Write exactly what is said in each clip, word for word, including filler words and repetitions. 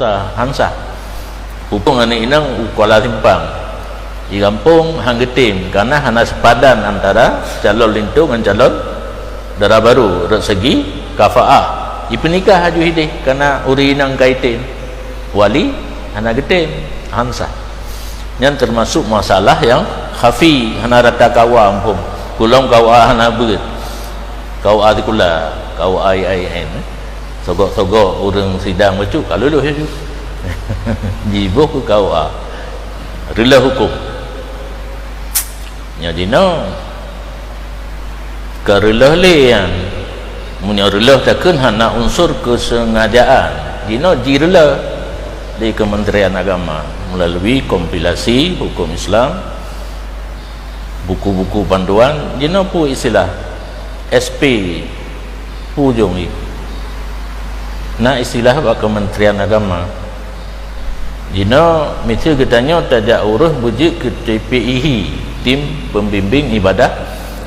Sah, han sah. Hukôm aneuk inong u kuala simpang. Di gampông han geutem, karena hana seupadan antara calon linto ngon calon dara barô rot segi kafaah. Jipeunikah laju hidéh, karena ureueng inong ka item. Wali hana geutem, han sah. Nyan teumasok masalah nyang khafi, hana rata K U A muphom. Kulom K U A hana beuet. K U A sikula, K U A I A I N. Sogok-sogok ureueng sidang bacut ka lulus laju. Jiboh keu K U A. Reuloh hukôm. Nyoe jinoe ka reuloh lé nyan. Meunyoe reuloh takheun hana unsur keusengajaan, jinoe jireuloh di Kementerian Agama melalui kompilasi hukum Islam, buku-buku panduan, jinoe peue istilah S P, peue ujong jih. Na istilah bak Kementerian Agama. Jinoe miseue geutanyoe tajak ureueng beujeuet keu T P I H, Tim Pembimbing Ibadah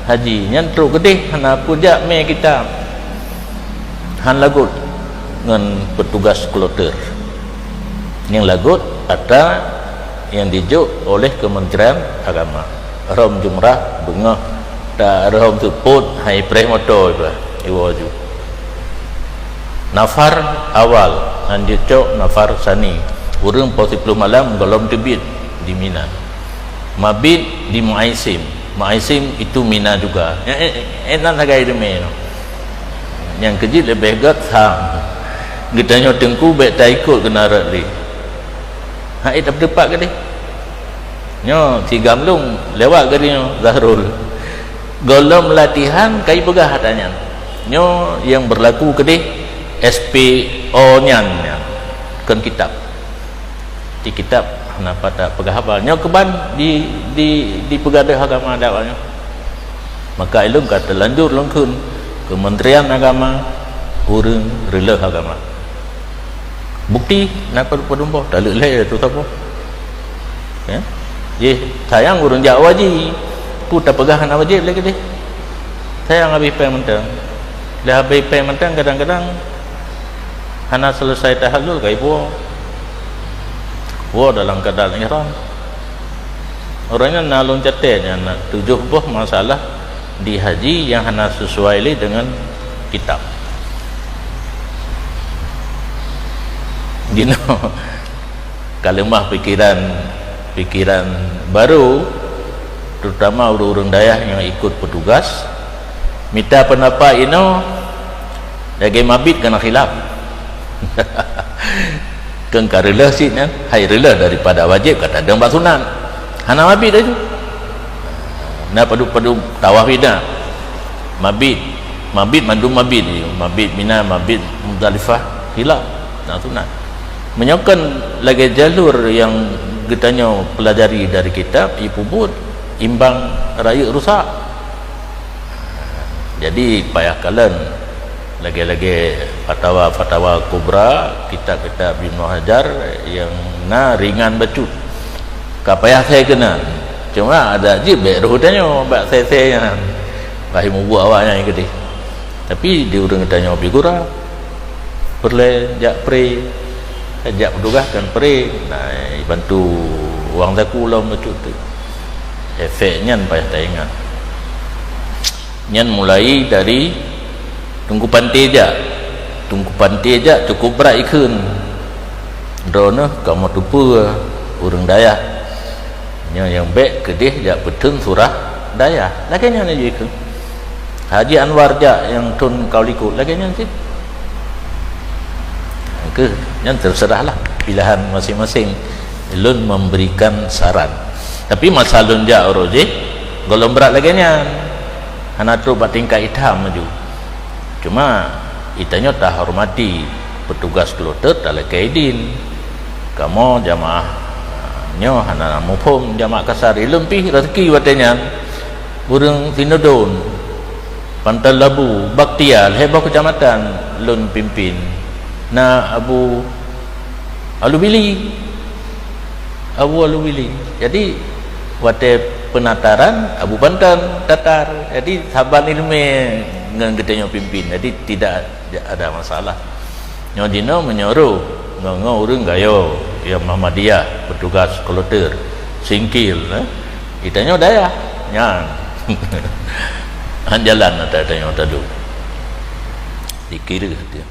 Haji. Nyan trok keudeh hana peue jak mé kitab. Han lagot ngon petugas kloter. Nyang lagot ata nyang jijok oleh Kementerian Agama. Rhom jumrah beungoh, ta rhom seupôt hai preh moto iba iwoe ju. Nafar awal, han jicok nafar sani. Ureueng poh siploh malam gohlom teubiet di Mina. Mabit di Muaisim. Muaisim itu Mina juga. Eh, eh, eh, nan sagai deumé nyoe. Nyang keujeuet leubeh gét tham. Geutanyoe teungku bék taikot keunan rot lé. Hai, eh, tapeutupat keudeh. Nyoe si Gamlong lewat keudeh nyoe, Zahrul. Gohlom latihan kai peugah ata nyan. Nyoe nyang berlaku keudeh S P O nyan, nyan. Kon kitab. Di kitab hana pat tapeugah haba. Nyoe keuban di, di, di peugadôh agama dakwah nyoe. Maka ilôn ka teulanjur lôn kheun Kementerian Agama ureueng reuloh agama. Bukti na padum boh, taleuek lhée tu saboh. Ya. Jih, sayang ureueng jak haji, peue tapeugah hana wajéb lé keudeh. Sayang habéh péng mantong. Dah habéh péng mantong kadang-kadang hana selesai tahallul ka ipuwoe. Woe dalam keadaan ihram. Ureueng nyan na lôn catet nyan na tujoh boh masalah di haji nyang hana sesuai lé deungon kitab. Jinoe ka leumah pikiran, pikiran barô, terutama ureueng-ureueng dayah nyang ikot petugas, mita peundapat inoe lagée mabit kana khilaf. Keu ka reuloh cit nyan, hai reuloh daripada wajéb ka tadong bak sunat. Hana mabit laju. Na padub-padub tawaf ida. Mabit, mabit mandum mabit. Mabit Mina, mabit Muzdalifah, khilaf. Na sunat. Meunyoe kon lagée jalur nyang geutanyoe peulajari dari kitab, ipeubuet imbang rayeuk rusak. Jadi payah kalon lagée-lagée fatawa-fatawa kubra, kitab-kitab Ibnu Hajar nyang na ringan bacut. Ka payah asai keunan. Cuma adak jih bék roh tanyoe bak asai-asai nyan. Bah mubuet awak nyan keudeh. Tapi di ureueng tanyoe figura, peureulée jak pre, jak petugas kan pre, nah, bantu wang saku lom bacut tu. Efek nyan payah taingat. Nyan mulai dari Teungku Panté jak. Teungku Panté jak cukup brat ikheun. Droeneuh kamoe teupeue ureueng dayah. Nyoe nyang bék keudeh jak peutheun surah dayah. Lagée nyan laju ikheun. Haji Anwar jak nyang thon ka likot. Lagée nyan cit. Keuh, nyan terserahlah pilihan masing-masing. Lôn memberikan saran. Tapi masa lôn jak uroe jih, gohlom brat lagée nyan. Hana trok bak tingkat itham laju. Cuma, itanyoe tahormati petugas kloter talakée idin. Kamoe jamaah nyoe hana muphom jamaah kasar. Ilôn pih raseuki watée nyan ureueng Sinodon, Panton Labu, Baktia, lhée boh keucamatan lôn pimpin. Na Abu Alubili. Abu Alubili. Jadi, watée peunataran, Abu Panton, Tatar. Jadi, saban ileumé ngon geutanyoe pimpin. Jadi, tidak ada masalah. Nyoe jinoe meunyoe roh Ngon, ngon ureuëng Gayo, ya, Muhammadiyah, petugas kloter, singkil, eh. Itanyoe dayah, nyan. Han jalan ata tanyoe tadu. Dikira hati.